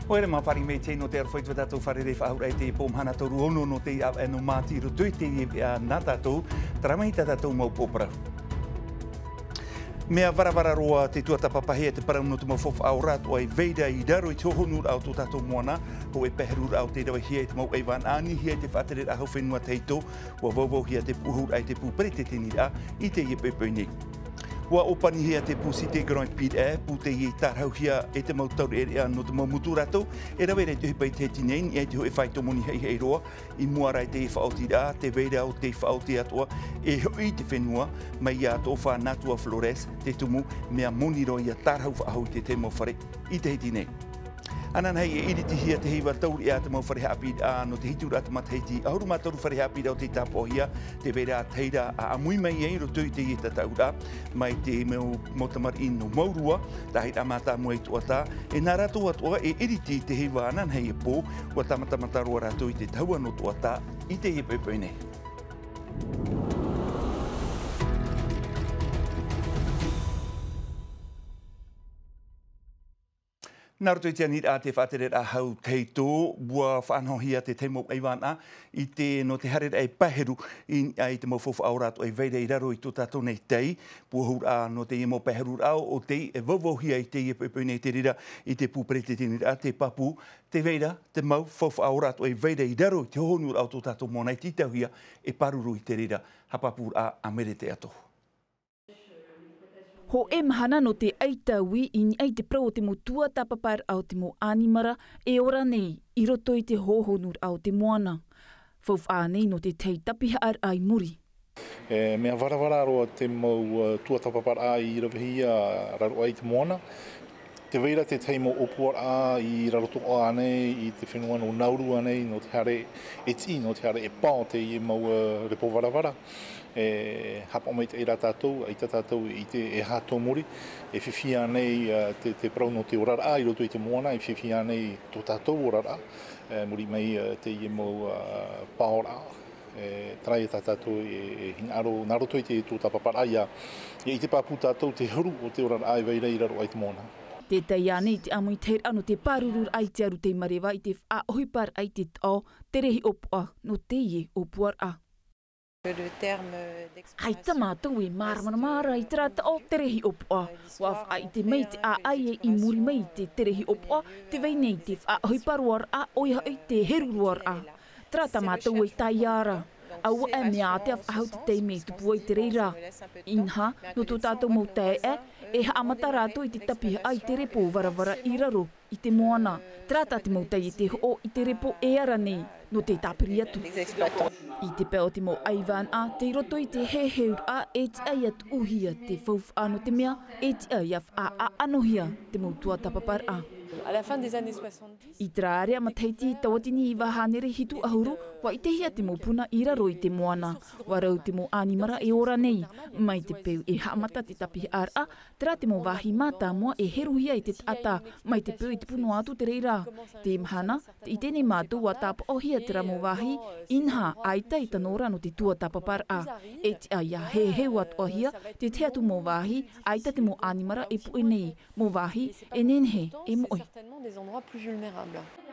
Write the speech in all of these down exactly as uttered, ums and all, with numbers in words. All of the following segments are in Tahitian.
Haere mai, fāriʻi mai teie nō te aroha i tō tātou fārerei faʻahou i teie pō mahana toru ono nō teie ʻāvaʻe nō Māti i roto i teie veʻa nā tātou, terā mai tā tātou mau pō parau. Mea varavara roa te tuatāpaparaʻa e te parau nō te mau faufaʻa ora atoʻa e vai ra i raro i te hohonuraʻa o tō tātou moana, hōʻē pae heruraʻa o tei ravehia e te mau ʻaivānaʻa, anihia e te faʻatereraʻa hau fenua tahito, ʻua vauvauhia te pūʻohuraʻa i te pū peretiteniraʻa i teie poʻipoʻi nei. ʻUa ʻōpanihia te pū Cité Grand Pirae, pū teie i tārahuhia e te mau taureʻareʻa nō te mau motu rātou e rave ra i te ʻohipa i te hiti nei, i niʻa i te hōʻē faito moni haʻihaʻi roa, i mua ra i teie faʻaotiraʻa, tē vai ra ʻo tei faʻaoti atoʻa e hoʻi i te fenua, mai iā Toʻofa Natua Flores te tumu, mea moni roa ʻia tārahu faʻahou i te tahi mau fare i te hiti nei. Ananahi e iritihia te heiva taureʻareʻa a te mau fare haʻapiʻiraʻa nō te hituraʻa te matahiti, ʻahuru mā toru fare haʻapiʻiraʻa o tei tāpaʻohia, tē vai ra ʻa tahi ra ʻa ʻāmui mai ai i roto i teie tataʻuraʻa, mai te mau, mau tamariʻi nō Maurua, tāhiraʻa mātāmua i Tuatāpapa, e nā rātou atoʻa e iriti i te heiva ananahi e pō, ʻua tāmatamata roa rātou i te tahua nō Tuatāpapa i teie poʻipoʻi nei. Nā roto i te aniraʻa a te faʻatereraʻa hau tahito, ʻua faʻanahohia te tahi mau ʻaivānaʻa i te, nō te haereraʻa i pae heru i niʻa i te mau faufaʻa ora atoʻa e vai ra i raro i tō tātou nei tai, pūʻohuraʻa nō teie mau pae heruraʻa o tei e vauvauhia i teie poʻipoʻi nei, tē reira i te pū peretiteniraʻa, te pāpū, tē vai ra te mau faufaʻa ora atoʻa e vai ra i raro i te hohonuraʻa o tō tātou moana e tītauhia e pāruru i te reira. Haʻapāpūraʻa a Merete Atohu. Hōʻē mahana nō te ʻaitaui i niʻa i te parau o te mau tuatāpaparaʻa o te mau ʻanimara e ora nei i roto i te hohonuraʻa o te moana. Faufaʻa nei nō te tahi tapihaʻaraʻa i muri. E mea varavara roa te mau, uh, tuatāpaparaʻa i ravehia i raro aʻe i te moana. Tē vai ra te tahi mau ʻōpuaraʻa i raro atoʻa nei i te fenua nō Nauru nei, nō te haere e tiʻi, nō te haere e pao teie mau, uh, repo varavara. E haʻapaʻo maitaʻi rā tātou, ʻaita tātou e ʻite e aha tō muri, e fifi ānei, uh, te, te parau nō te oraraʻa i roto i te moana, e fifi ānei tō tātou oraraʻa, e muri mai, uh, teie mau, uh, paoraʻa. E, terā ia tā tātou e, e hinaʻaro, nā roto i te tuatāpaparaʻa ʻia, ʻia ʻite pāpū tātou te huru o te oraraʻa e vai ra i raro aʻe i te moana. Tē tae ānei te ʻāmuitahiraʻa nō te pārururaʻa i te aru tei mareva i te faʻaʻohiparaʻa i te taʻo tere hiʻopoʻa nō teie ʻōpuaraʻa. Le terme d'exploration. ʻAita mātou e māramarama ra i terā taʻo tere hiʻopoʻa. ʻUa faʻaʻite mai te ʻāʻai e i muri mai i te tere hiʻopoʻa, tē vai nei te faʻaʻohipa roaraʻa, ʻoia hoʻi te heru roaraʻa. Terā tā mātou e taea ra. ʻAuaʻe mea ʻātea faʻahou te taime e tupu ai te reira. Inaha, nō tō tātou mau taeaʻe, e haʻamata rātou i te tapihaʻa i te repo varavara i raro i te moana. Terā tā te mau taiete hoʻo i te repo e ara nei, nō te tāpiri atu. I te pae o te mau ʻaivānaʻa, tei roto i te heheuraʻa e tiʻa ʻia tuʻuhia te faufaʻa nō te mea, e tiʻa ʻia faʻaʻanohia te mau tuatāpaparaʻa. À la fin des années soixante-dix, I te rāveʻa matahiti tauatini iva hānere hitu ʻahuru, ʻua ʻitehia te mau puna i raro i te moana. ʻUa rau te mau ʻanimara e ora nei, mai te peu e haʻamata te tapihaʻaraʻa, terā te mau vāhi mātāmua e heruhia e te taʻata, mai te peu e tupu noa atu te reira. Teie mahana, tē ʻite nei mātou ʻua tāpaʻohia terā mau vāhi, inaha, ʻaita e tano ra nō te tuatāpaparaʻa. E tiʻa ʻia heheu atoʻahia te tahi atu mau vāhi, ʻaita te mau ʻanimara e puʻe nei, mau vāhi e nehenehe e moʻe.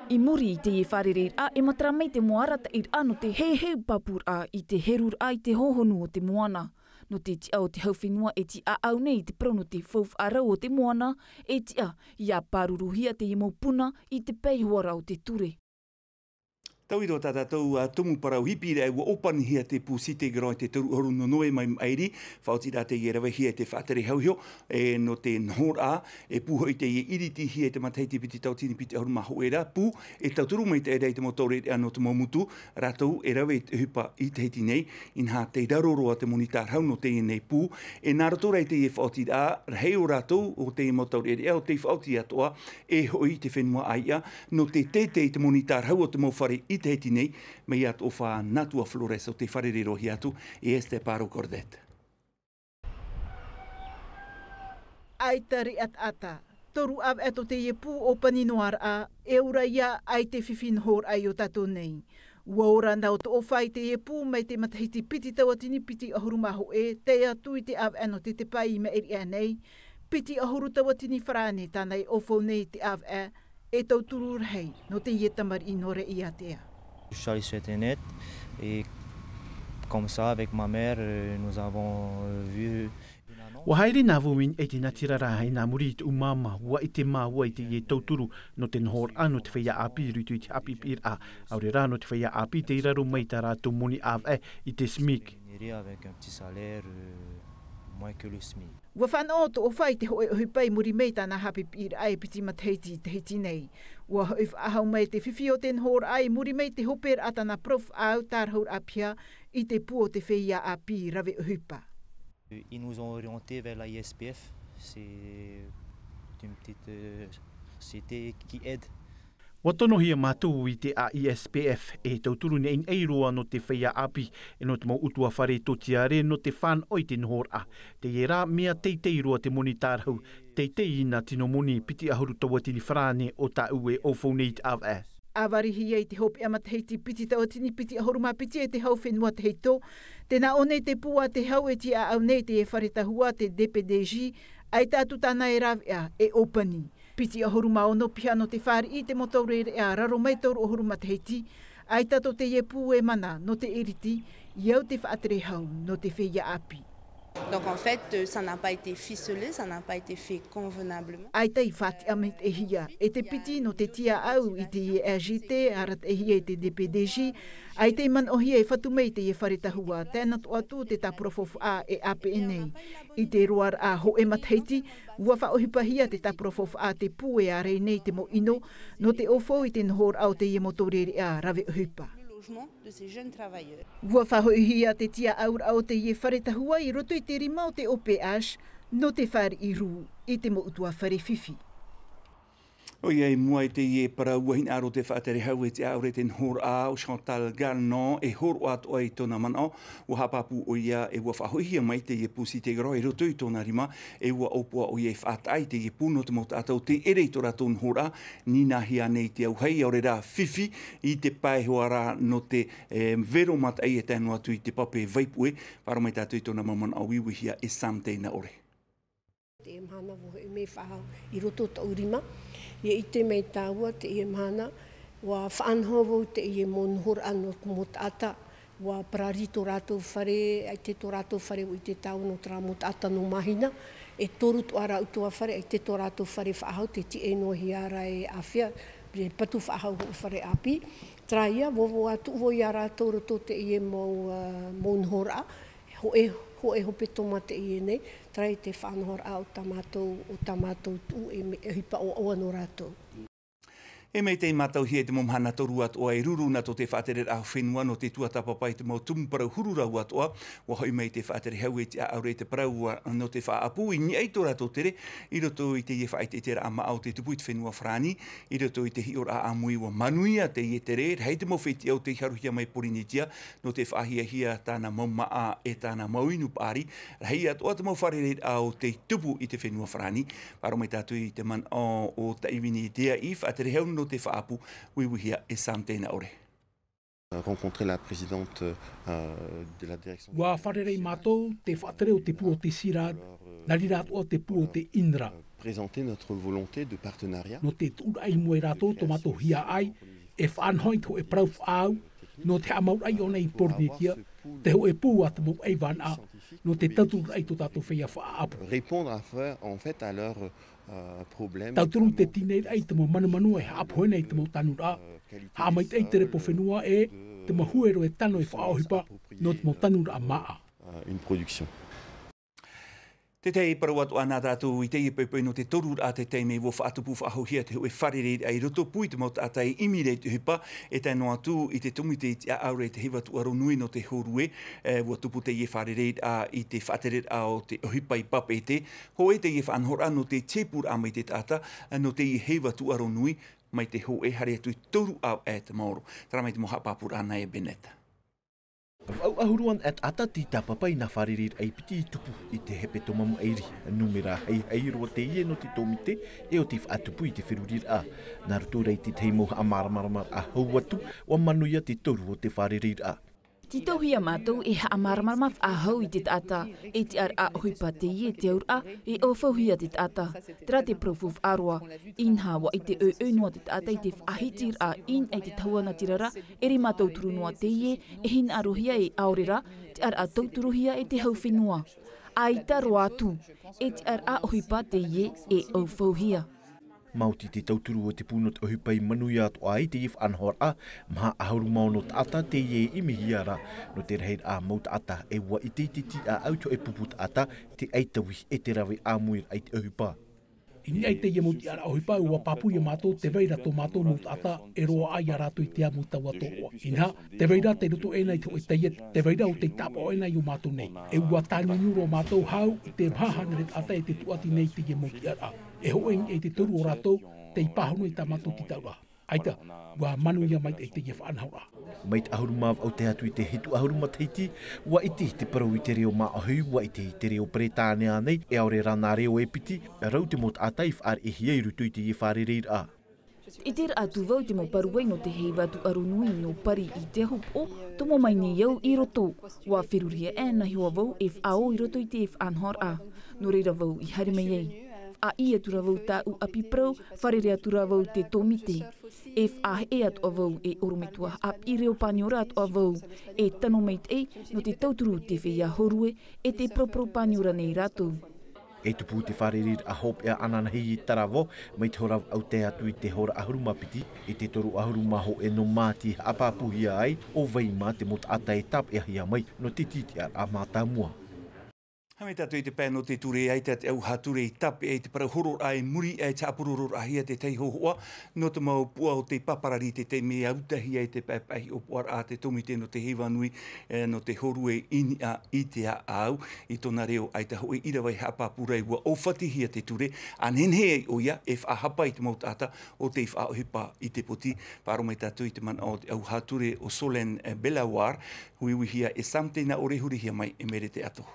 I muri i teie fārereiraʻa, e matara mai te mau arataʻiraʻa nō te heheu pāpūraʻa i te heruraʻa i te hohonu o te moana. Nō te tiʻa o te hau fenua e tīʻāʻau nei i te parau nō te faufaʻa rau o te moana, e tiʻa ʻia pāruruhia teie mau puna i te pae hoʻi ra o te ture. Taui roa tā tātou, ā, tumu parau hipi ra, ʻua ʻōpanihia te pū Cité Grand i te toru ʻahuru nō Noema i maʻiri, faʻaotiraʻa teie e ravehia e te faʻatere hau iho, e nō te nohoraʻa, e pū hoʻi teie e iritihia i te matahiti piti tauatini piti ʻahuru mā hōʻē ra, pū e tauturu maitaʻi ra i te mau taureʻareʻa nō te mau motu, rātou e rave i te ʻohipa i te hiti nei, inaha tei raro roa te moni tārahu nō teie nei pū, e nā roto ra i teie faʻaotiraʻa, rahi o rātou o teie mau taureʻareʻa, ʻo tei faʻaoti atoʻa, e hoʻi i te fenua ʻāiʻa, nō te teitei i te moni tārahu o te mau fare i te hiti nei, mai iā Toʻofa Natua Flores ʻo tei fārereihia atu e Esther Paro Cordet. ʻAita riʻataʻata, toru ʻāvaʻe tō teie pū ʻōpani noa ra, e ora ia ʻaita e fifi nohoraʻa i ō tātou nei. ʻUa ora nā ʻo Toʻofa i teie pū mai te matahiti piti tauatini piti ʻahuru mā hōʻē, tae atu i te ʻāvaʻe nō te tepa i maʻiri aʻe nei, piti ʻahuru tauatini farāne tāna e ʻaufau nei i te ʻāvaʻe, E tauturu rahi nō teie tamariʻi nō Reʻiātea. Je suis allé sur internet et comme ça, avec ma mère, euh, nous avons, euh, vu une annonce. Ua haere nā vau i niʻa i te natirara, i nā muri i tōʻu māmā, ua ʻite māua i teie tauturu nō te nohoraʻa nō te feiā ʻāpī i roto i te haʻapiʻiraʻa. ʻAore rā nō te feiā ʻāpī tei raro mai i tā rātou moni ʻāvaʻe i te SMIC. Rémunéré avec un petit salaire, euh, moins que le SMIC. Ua fānaʻo tō ʻofa i te hōʻē ʻohipa i muri mai i tāna haʻapiʻiraʻa e piti matahiti i Tahiti nei. Ua hoʻi faʻahou mai te fifi o te nohoraʻa i muri mai i te hoperaʻa tāna parau faʻaau tārahu raʻa piha i te pū o te feiā ʻāpī rave ʻohipa. Ils nous ont orientés vers la I S P F. C'est une petite, euh, société qui aide. Ua tonohia mātou i te A I S P F, e tauturu nei roa nō te feiā ʻāpī, e nō te mau ʻutuāfare tōtiare nō te fānaʻo i te nohoraʻa. Teie rā, mea teitei roa te moni tārahu, teitei i nā tino moni piti ʻahuru tauatini farāne o tāʻu e ʻaufau nei i te ʻāvaʻe. ʻA varihia i te hopeʻa matahiti piti tauatini piti ʻahuru mā piti e te hau fenua tahito, tē nā ʻō nei te pū a te hau e tiʻaʻau nei i te fare tahua te D P D J, ʻaita atu tāna e rāveʻa e ʻōpani. Piti ʻahuru mā ono piha nō te fāriʻi i te mau taureʻareʻa raro mai toru ʻahuru matahiti, ʻaita tō teie pū e mana nō te ʻiriti, i au te faʻatere hau nō te feiā ʻāpī. Donc en fait, euh, ça n'a pas été ficelé, ça n'a pas été fait convenablement. ʻAita i faʻatiʻa maitaʻihia e te piti nō te tiʻaʻau i te A G T, arataʻihia e te D P D J, ʻaita i manaʻohia e fatu mai i teie fare tahua, tae noa atu te tāpura faufaʻa e ʻāpeʻe nei. I te roaraʻa hōʻē matahiti, ua faʻaʻohipahia te tāpura faufaʻa te pū e ārai nei te mau ʻino, nō te ʻaufau i te nohoraʻa o teie mau taureʻareʻa rave ʻohipa. Ua faʻahoʻihia te tiʻaʻauraʻa o teie fare tahua i roto i te rima o te O P H, nō te fāriʻi rū i te mau ʻutuāfare fifi. ʻOia, i mua i teie parau, ua hinaʻaro te faʻatere hau e tiʻaʻau i te nohoraʻa o Chantal Garnon, e hōroʻa atoʻa i tōna manaʻo, ua haʻapāpū ʻoia, e ua faʻahoʻihia mai teie pū Cité Grand i roto i tōna rima, e ua ʻōpua ʻoia e faʻataʻa i teie pū nō te mau taʻata tē ʻere i tō rātou nohoraʻa, nīnāhia nei te auahi, ʻaore rā fifi, i te pae hoʻi rā nō te, e, vero mataʻi e tae noa atu i te pape vaipuʻe, faʻaroʻo mai tātou i tōna mau manaʻo uiuihia e Sam Teinaʻore. Teie mahana ua hoʻi mai faʻahou i roto tōʻu rima. ʻIa ʻite mai tāua teie mahana, ua faʻanaho vau teie mau nohoraʻa nō te mau taʻata, ua parari tō rātou fare, ʻaita tō rātou fare ʻua ʻite tāua nō terā mau taʻata nō Māhina, e toru atoʻa rā ʻutuāfare, ʻaita tō rātou fare faʻahou, tē tiʻa noa hia ra e ʻāfea, e patu faʻahou hoʻi fare ʻāpī. Terā ia, ua, ua tuʻu vau ia rātou roto teie mau, ā, mau nohoraʻa, hōʻē, hōʻē hepetoma teie nei, terā ia te faʻanahoraʻa o tā mātou, o tā mātou tuʻu e mea ʻohipa ʻoaʻoa nō rātou. E mai tei mātauhia i te mau mahana toru atoʻa e ruru nā tō te faʻatereraʻa fenua nō te tuatāpapa i te mau tumu parau huru rau atoʻa, ua hoʻi mai te faʻatere hau e tiʻaʻau i te parau nō te faʻaʻapu i niʻa i tō rātou tere, i roto i teie faʻaʻiteʻiteraʻa māʻa o te tupu i te fenua Farāni, i roto i te hiʻoraʻa ʻāmui ua manuia teie tere, rahi te mau fetiʻa tei haruhia mai Pōrīnetia, nō te faʻahiahia tāna mau māʻa e tāna mau inu paʻari, rahi atoʻa te mau fārereiraʻa tei tupu i te fenua Farāni, faʻaroʻo mai tātou i te manaʻo o Taʻivini Teaʻi, faʻatere hau nō te faʻaʻapu, uiuihia e Sam Teinaʻore. Rencontrer la présidente, euh, de la direction. Ua fārerei mātou, te faʻatere o te pū o te CIRAD, nā reira atoʻa te pū o te INRA. Présenter notre volonté de partenariat. Nō te tuʻuraʻa i mua ia rātou tō mātou hiaʻai, e faʻanaho i te hōʻē parau faʻaau, nō te haʻamauraʻa ʻōna i Pōrīnetia, te hōʻē pū a te mau ʻaivānaʻa, nō te tautururaʻa i tō tātou feiā faʻaʻapu. Répondre à faire, en fait, à leurs, euh, problèmes. Tauturu i te tīnaʻiraʻa i te mau manumanu e haʻapohe nei i te mau tanuraʻa, haʻamaitaʻi i te repo fenua e te mau huero e tano e faʻaʻohipa, nō te mau tanuraʻa māʻa. Euh, une production. Te tahi parau atoʻa nā tātou i teie poʻipoʻi nō te toruraʻa, te taime ua faʻatupu faʻahouhia te hōʻē fārereiraʻa i roto pū i te mau taʻata e ʻimi ra i te ʻohipa, e tae noa atu i te tōmite i te ʻāʻau i te heiva tūʻaro nui nō te hōrue, e, ua tupu teie fārereiraʻa i te faʻatereraʻa o te ʻohipa i Papeʻete, hōʻē teie faʻanahoraʻa nō te tiepuraʻa mai te taʻata, nō teie heiva tūʻaro nui, mai te hōʻē haere atu i toru ʻāvaʻe te maoro. Terā mai te mau haʻapāpūraʻa nā ʻia Bennett. Vaʻu ʻahuru ana e taʻata tei tāpapa i nā fārereiraʻa e piti i tupu i te hepetoma maʻiri. Nūmera haihai roa teie nō te tōmite e ʻo tei faʻatupu i te feruriraʻa. Nā roto rā i te tahi mau haʻamāramaramaraʻa hau atu, ua manuia te toru o te fārereiraʻa. Tītauhia mātou e haʻamāramarama faʻahou i te taʻata, e tiʻaraʻa ʻohipa teie te auraʻa, e ʻaufauhia te taʻata. Terā te parau faʻaroa, inaha ʻua ʻite ʻoiʻoi noa te taʻata i te faʻahitiraʻa i niʻa i te tahua natirara, e rima tauturu noa teie, e hinaʻarohia e ʻaore rā, tiʻaraʻa tauturuhia e te hau fenua. ʻAita roa atu, e tiʻaraʻa ʻohipa teie e ʻaufauhia. Maoti te tauturu o te pū nō te ʻohipa i manuia atoʻa ai teie faʻanahoraʻa, maha ʻahuru mā ono taʻata teie e ʻimihia ra, nō te rahiraʻa mau taʻata e ʻua ʻite i te tiʻaʻau i te hōʻē pupu taʻata, te ʻaitavi e te rave ʻāmuiraʻa i te ʻohipa. I niʻa i teie mau tiʻaraʻa ʻohipa ʻua pāpū ia mātou tē vai ra tō mātou mau taʻata e roaʻa ia rātou i te amo i taua tōroʻa. Inaha, tē vai ra tei roto ʻena i te hōʻē taiete, tē vai ra ʻo tei tāpaʻo ʻena i ō mātou nei. E ʻua tāniuniu roa mātou hau i te maha hānere taʻata e tē tūʻati nei i teie mau tiʻaraʻa. E hōʻē i niʻa i te toru o rātou tei pāhono i tā mātou tītauraʻa. ʻAita, ʻua manuia maitaʻi teie faʻanahoraʻa. Mai te ʻahuru mā vaʻu tae atu i te hitu ʻahuru matahiti, ʻua ʻite i te parau i te reo māʻohi, ʻua ʻite i te reo Peretāne ānei, e ʻaore rā nā reo e piti, rau te mau taʻata i faʻareʻehia i roto i teie fārereiraʻa. ʻIte ra atu vau i te mau parau nō te heiva tūʻaro nui nō Pari i te ahupoʻo, tomo mai nei au i roto. ʻUa ferurihia ʻē nā hiʻo vau e faʻaō i roto i te faʻanahoraʻa. Nō reira vau i haere mai ai. Faʻaʻī atu ra vau tāʻu ʻapi parau, fārerei atu ra vau te tōmite. E faʻaheʻe atoʻa vau, e ʻorometua haʻapiʻi reo Paniora atoʻa vau, e tano maitaʻi nō te tauturu te feiā hōrue, e te paraparau Paniora nei rātou. E tupu te fārereiraʻa hopeʻa ananahi i Tarawa, mai te hora vaʻu tae atu i te hora ʻahuru mā piti, i te toru ʻahuru mā hōʻē nō Māti haʻapāpūhia ai, ʻo vai mā te mau taʻata e tāpeʻahia mai, nō te tītiʻaraʻa mātāmua. Haere tātou i te pae nō te ture, ʻaita te ʻauhā ture i tāpeʻa i te parau hororaʻa i muri aʻe i te haʻapurororaʻahia te tahi hōhoʻa, nō te mau puʻa o te pāparari i te taime ʻua utahia i te paepae hiʻopoʻaraʻa a te tōmite nō te heiva nui, e, nō te hōrue i niʻa i te ʻāʻau, i tōna reo ʻaita hōʻē ʻīrava i haʻapāpū ra ʻua ʻōfatihia te ture, ʻa nehenehe ai ʻoia e faʻahapa i te mau taʻata ʻo tei faʻaʻohipa i te poti. Faʻaroʻo mai tātou i te manaʻo o te ʻauhā ture ʻo Solen, e, Belawar, huihuihia e Sam Teina ʻo Rehurihia mai e Merete Ato.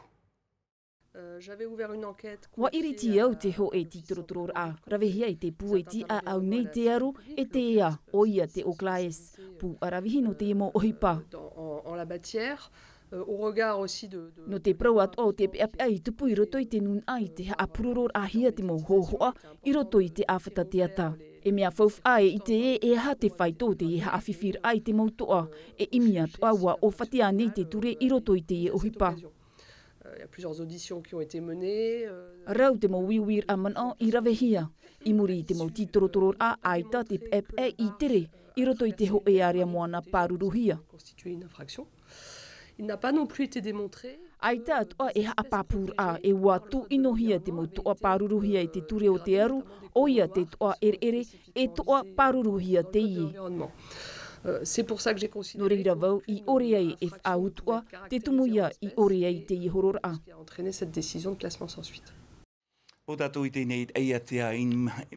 Euh, j'avais ouvert une enquête. ʻUa iriti au te hōʻē tītorotororaʻa, ravehia e te pū e tīʻaʻau nei te aro, e te ea, ʻoia te Oklaes, pū ʻaravihi nō te mau ʻohipa. Dans, en, en la matière, euh, au regard aussi de, de Nō te parau atoʻa o te peʻapeʻa i tupu i roto i te nūnaʻa i te haʻapurororaʻahia te mau hōhoʻa i roto i te ʻāfata teata. E mea faufaʻa e ʻite ē, e aha te faito o te haʻafifi raʻa i te mau toʻa, e ʻimi atoʻa ʻua ʻōfati ānei te ture i roto i te ʻohipa. Euh, il y a plusieurs auditions qui ont été menées, euh, Rau te mau uiuiraʻa manaʻo i ravehia. I muri i te mau tītorotororaʻa, ʻaita te peʻepeʻe i tere i roto i te hōʻē ārea moana pāruruhia. Constituer une infraction. Il n'a pas non plus été démontré. ʻAita atoʻa e haʻapāpūraʻa e ʻua tūʻinohia te mau toʻa pāruruhia i te ture o te aro, ʻoia te toʻa ʻereʻere, e toʻa pāruruhia teie. Environnement. Euh, c'est pour ça que j'ai considéré Nō reira vau i ʻore ai e faʻautuʻa te tumu ia i ʻore ai teie hororaʻa. Qui a entraîné cette décision de placement sans suite. ʻO tātou i teie nei ʻaiatea i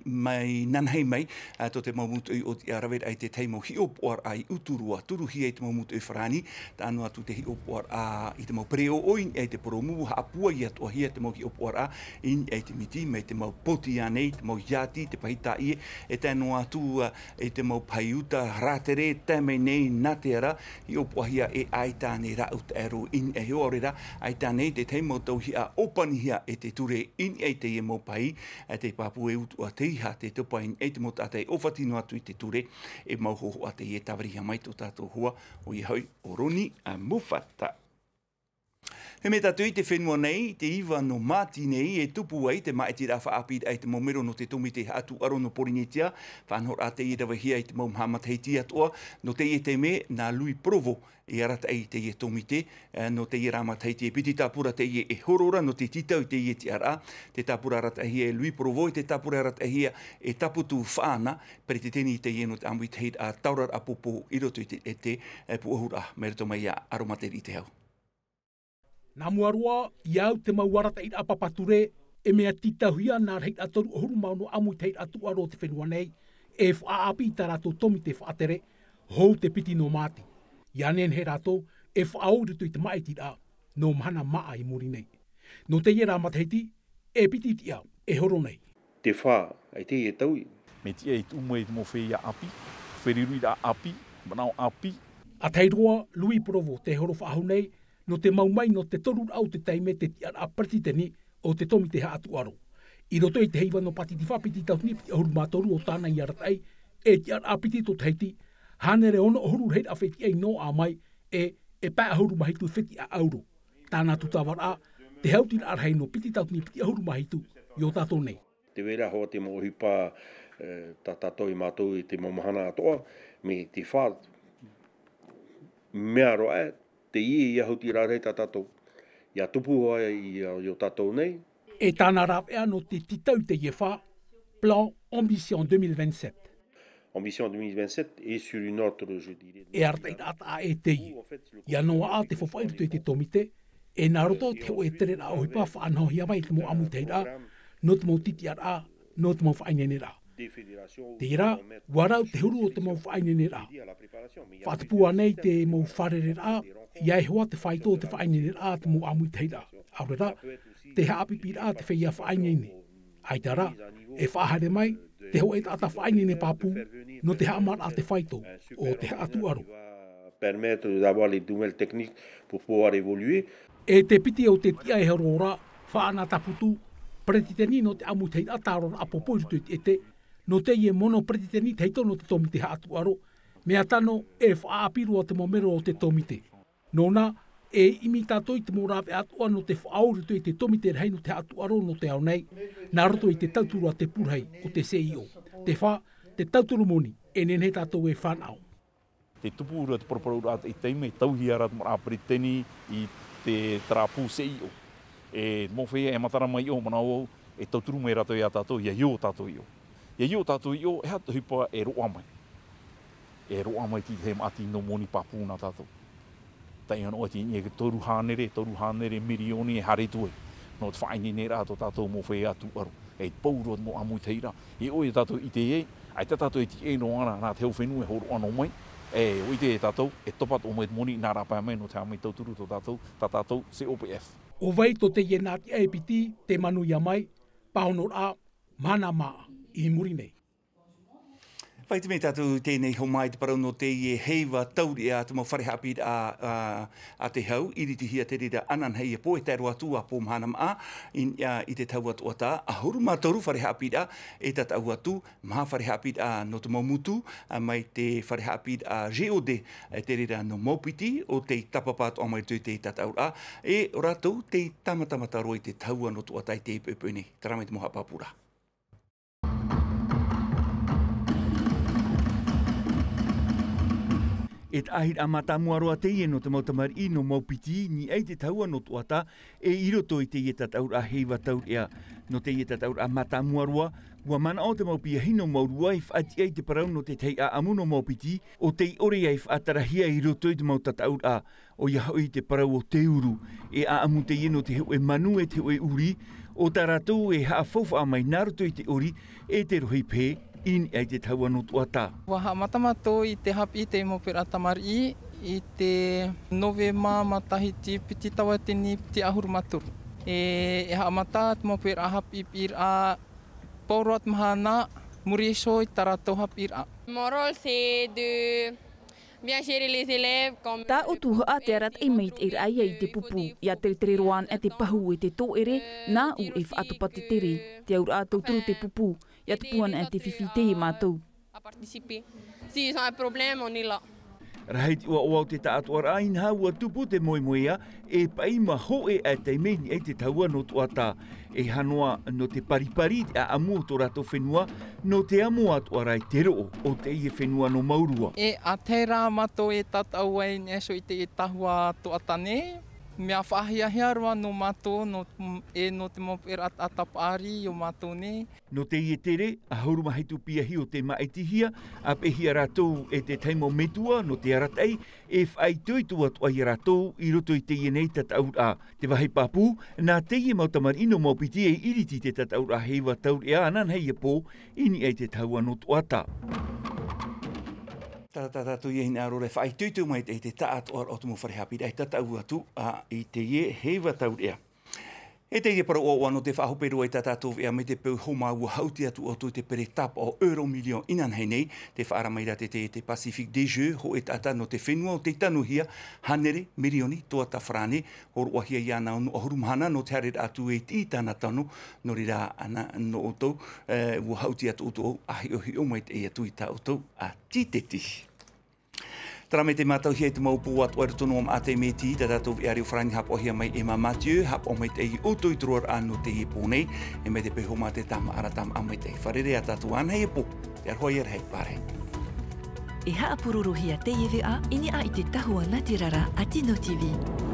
mai nanahi mai, ā, tō te mau mūtoʻi ʻōtiʻa raveraʻa i te tahi mau hiʻopoʻaraʻa i Uturoa, turuhia i te mau mūtoʻi farāni, tae noa atu te hiʻopoʻaraʻa i te mau pereoʻo i niʻa i te porōmu, haʻapūai atoʻahia te mau hiʻopoʻaraʻa i niʻa i te miti, mai te mau poti ānei, te mau iāti, te pahi tāʻie, e tae noa atu, ā, i te mau pahi uta, rātere, tae mai nei nā te ara, hiʻopoʻahia e ʻaita ānei rāʻau taʻero i niʻa iho, ʻaore rā, ʻaita ānei te tahi mau tauihaʻa ʻōpanihia e te ture i niʻa i teie mau pahi, ā, tē pāpū e utuʻa te iha te topa i niʻa i te mau taʻata e ʻōfati noa atu i te ture, e mau hōhoʻa teie e tāvirihia mai tō tātou hoa, ʻoia hoʻi ʻo Roni, ā, Mufata. Haere mai tātou i te fenua nei, te iva nō Māti nei, e tupu ai te māʻitiraʻa faʻaʻāpīraʻa i te mau mero nō te tōmite haʻatūʻaro nō Pōrīnetia, faʻanahoraʻa teie e ravehia i te mau maha matahiti atoʻa, nō teie taime, nā Louis Provost e arataʻi i teie tōmite, ā, nō teie rā matahiti e piti tāpura teie e horo ra nō te tītau i teie tiʻaraʻa, te tāpura arataʻihia e Louis Provost, e te tāpura arataʻihia e Taputu Faʻaana, peretiteni i teie nō te ʻāmuitahiraʻa taoraraʻa pōpō i roto i te, e te, e puʻohuraʻa, mai roto mai iā Aromateli Te Hau. Nā mua roa, i au te mau arataʻiraʻa papa ture, e mea tītauhia nā rahiraʻa toru ʻahuru mā ono ʻāmuitahiraʻa tūʻaro o te fenua nei, e faʻaʻāpī i tā rātou tōmite faʻatere, hou te piti nō Māti. ʻIa nehenehe rātou, e faʻaō i roto i te māʻitiraʻa, nō mahana māʻa i muri nei. Nō teie rā matahiti, e piti tiʻa, e horo nei. Te fā, ʻaita e taui. Mea tiʻa e tuʻu mai te mau feiā ʻāpī, feruriraʻa ʻāpī, manaʻo ʻāpī. Aotearoa Louis Provost tei horo faʻahou nei, nō te mau mai nō te toru raʻa o te taime te tiʻaraʻa peretiteni o te tōmite haʻatūʻaro. I roto i te heiva nō Pātitifa piti tauatini piti ʻahuru mā toru o tāna i arataʻi, e tiʻaraʻa piti tō Tahiti, hānere ono ʻahuru rahiraʻa fetiʻa i noaʻa mai, e, e pae ʻahuru mā hitu fetiʻa ʻauro. Tāna tūtavaraʻa, te hautiraʻa rahi nō piti tauatini piti ʻahuru mā hitu, i ō tātou nei. Tē vai ra hoʻi te mau ʻohipa, e, tā tātou e mātau i te mau mahana atoʻa, mai te fā mea roa, e, teie ia hautiraʻa rahi tā tātou. Ia tupu ai i, i ō tātou nei. E tāna rāveʻa nō te tītau i teie fā, Plan Ambition deux mille vingt-sept. Ambition deux mille vingt-sept est sur une autre, je dirais. E arataʻiraʻa taʻa ʻē teie. Ia noaʻa te faufaʻa i roto i te tōmite, e nā roto i te hōʻē tereraʻa ʻohipa faʻanahohia mai i te mau ʻāmuitahiraʻa, nō te mau tītiʻaraʻa, nō te mau faʻaineineraʻa. Terā, ʻua rau te huru o te mau faʻaineineraʻa. Faʻatupu ānei te mau fārereraʻa, ʻia hoʻi te faito o te faʻaineineraʻa a te mau ʻāmuitahiraʻa. ʻAore rā, te haʻapiʻipiʻiraʻa te feiā faʻaineine. ʻAita rā, e faʻahaere mai, te hōʻē taʻata faʻaineine pāpū, nō te haʻamāraʻa te faito, o te haʻatūʻaro. Permettre d'avoir les nouvelles techniques pour pouvoir évoluer. E te piti o te tiʻa e horo ra, Faʻana Taputu, peretiteni nō te ʻāmuitahiraʻa tāroraʻa pōpō i roto i te ʻētē, nō teie mono peretiteni tahito nō te tōmite haʻatūʻaro, mea tano e faʻaʻāpī roa te mau mero o te tōmite. Nōna, e ʻimi tātou i te mau rāveʻa atoʻa nō te faʻaō i roto i te tōmite rahi nō te haʻatūʻaro nō te ao nei, nā roto i te tauturu a te pū rahi o te C I O. Te fā, te tauturu moni, e nehenehe tātou e fānaʻo. Te tupu ra te paraparauraʻa i te taime, e tauhia ra te mau peretiteni i te, terā pū C I O. E mau feiā e matara mai i ʻō, manaʻo au, e tauturu mai rātou ia tātou, ʻia ʻite tātou i ʻō. ʻIa ʻite tātou i ʻō, e aha te ʻohipa e roaʻa mai. E roaʻa mai te tahi maʻa tino moni pāpū nā tātou. Tae noa atu i niʻa i te toru hānere, toru hānere mirioni e haere atu ai. Nō te faʻaineineraʻa tō tātou mau feiā tūʻaro. E pau roa te mau ʻāmuitahiraʻa. E ʻoia tātou i ʻite ai, ʻaita tātou e tīaʻi noa ra, nā te hau fenua e hōroʻa noa mai. E, ʻua ʻite tātou, e topa atoʻa mai te moni, nā rāpae mai nō te haʻamaitauturu tō tātou, tā tātou C O P F. ʻO vai tō teie nā tiʻa e piti, tē manuia mai, pāhonoraʻa, mahana mā, i muri nei. Faʻaʻite mai tātou i teie nei hōmai te parau nō teie heiva taureʻa a te mau fare haʻapiʻiraʻa, a, a te hau, i ʻiritihia te reira ananahi e pō, e tae roa atu ā pō mahana maʻa, i, a, i te tahua tuatāpapa, ʻahuru mā toru fare haʻapiʻiraʻa e tataʻu atu, maha fare haʻapiʻiraʻa nō te mau motu, a, mai te fare haʻapiʻiraʻa G O D, e te reira nō Maupiti, ʻo tei tāpapa atoʻa mai i te tataʻuraʻa, e ʻo rātou tei tāmatamata roa i te tahua nō tuatāpapa i teie poʻipoʻi nei. Terā mai te mau haʻapāpūraʻa. E te ʻāhiraʻa mātāmua roa teie nō te mau tamariʻi nō Maupiti, i niʻa i te tahua nō tuatāpapa, e i roto i teie tataʻuraʻa heiva taureʻa. Nō teie tataʻuraʻa mātāmua roa, ʻua manaʻo te mau piahi nō Maurua e faʻatiʻa i te parau nō te tahi ʻāʻamu nō Maupiti, ʻo tei ʻore ia e faʻatarahia i roto i te mau tataʻuraʻa. ʻOia hoʻi te parau o te uru, e ʻāʻamu teie nō te hōʻē manu e te hōʻē uri, ʻo tā rātou e haʻafaufaʻa mai nā roto i te ʻori, e te rohi pehe, i niʻa i te tahua nō tuatāpapa. ʻUa haʻamata mātou i te haʻapiʻi i te mau perā tamariʻi, i te Novema matahiti piti tauatini piti ʻahuru mā toru. E, e haʻamata te mau perā haʻapiʻipiʻiraʻa pauroa te mahana, muri iho i tā rātou haʻapiʻiraʻa. Mon rôle, c'est de bien gérer les élèves comme. Tāʻu tuhaʻa te arataʻi maitaʻi raʻa ia i te pupu, ʻia teretere roa anaʻe te pahu e te tōʻere, nāʻu e faʻatopa te tere, te auraʻa tauturu te pupu, ʻia tupu anaʻe te fifi i teie mātou. À participer. S'ils ont un problème, on est là. Rahi te ʻoaʻoa o te taʻatoʻaraʻa, inaha ʻua tupu te moemoeā, e paʻi mā hōʻē ʻae taime i niʻa i te tahua nō tuatāpapa. E hā noa nō te paripari i te ʻāʻamu o tō rātou fenua, nō te amo atoʻa ra i te roʻo o teie fenua nō Maurua. E ʻātahi rā mātou e tataʻu ai i niʻa iho i teie tahua tuatāpapa nei, mea faʻahiahia roa nō mātou, nō, e nō te mau perā taʻata paʻari i ō mātou nei. Nō teie tere, ʻahuru mā hitu piahi o tei māʻitihia, ʻāpeʻehia rātou e te tahi mau metua nō te arataʻi, e faʻaitoito atu ai ia rātou i roto i teie nei tataʻuraʻa. Te vāhi pāpū, nā teie mau tamariʻi nō Maupiti e iriti i te tataʻuraʻa heiva taureʻa ananahi ia pō, i niʻa i te tahua nō tuatāpapa. Terā tā tātou ia hinaʻaro e faʻaitoito mai i te, i te taʻatoʻaraʻa o te mau fare haʻapiʻiraʻa e tataʻu atu, ā, i teie heiva taureʻa. E teie parau ʻoaʻoa nō te faʻahope roa i tā tātou veʻa mai te peu homa ua haʻuti atu ʻoutou i te pere tāpaʻo euro million inanahi nei, tē faʻaara mai ra te, te, te Pacific des Jeux, hōʻē taʻata nō te fenua o tei tanuhia, hānere mirioni tuata farāne, hōroʻahia iāna ono ʻahuru mahana nō te haereraʻa atu e tiʻi i tāna tano, nō reira ana, nō ʻoutou, e, ua haʻuti atu ʻoutou, ʻa hiʻohiʻo maitaʻi atu i tā ʻoutou, ā, tīteti. Terā mai te mātauhia i te mau pū atoʻa i roto noa i te Māʻa Mōtī, tā tātou veʻa reo farāni haʻapaʻohia mai e Emma Mathieu, haʻapaʻo maitaʻi ʻoutou i te roaraʻa nō teie pō nei, e mai te peu homa te tāmāʻa ra, tāmāʻa maitaʻi. Fārerei ā tātou ānei e pō, te aroha ia rahi, pārahi. E haʻapurorohia teie veʻa i niʻa i te tahua nātirara a Tino T V.